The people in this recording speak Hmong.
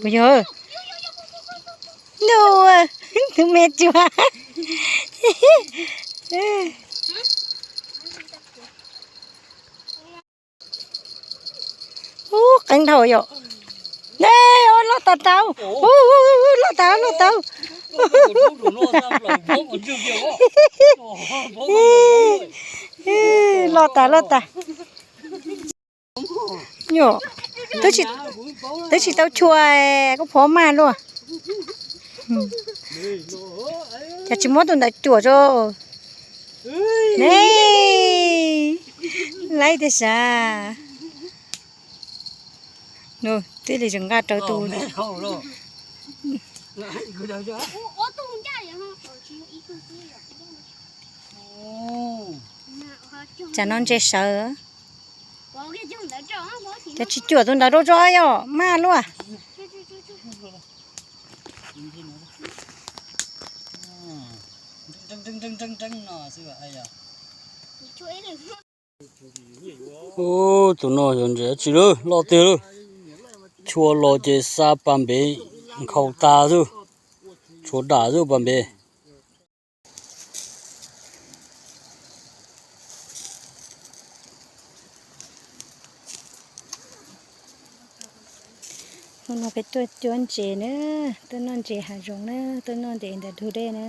Puas yog? Ntuj, tus me tsuag. Ub, qeeb dhau yom. Loj tas tau. Loj tas, loj tas. Loj tas, loj tas. Twb tsis tau chua, koj pov maj luaj. Cas tsis muab tus ntawd cuam tso ne. Laib tiag sav. Twb li tseem nqa rawv tus. Tsam no ntses sawv. Cas tsis cuam tus ntawd rau tso yom, maj luaj. Ub, tus no yog ntses dab tsi lawm, loj tiag lawm. Chua los ces xa pas npev nkhaus tas xwb, tshuav dam xwb pas npev. Hnub no peb tuaj cuab ntses na, tuaj noj ntses hav zoov na, tuaj noj ntses ntawm ntug dej na.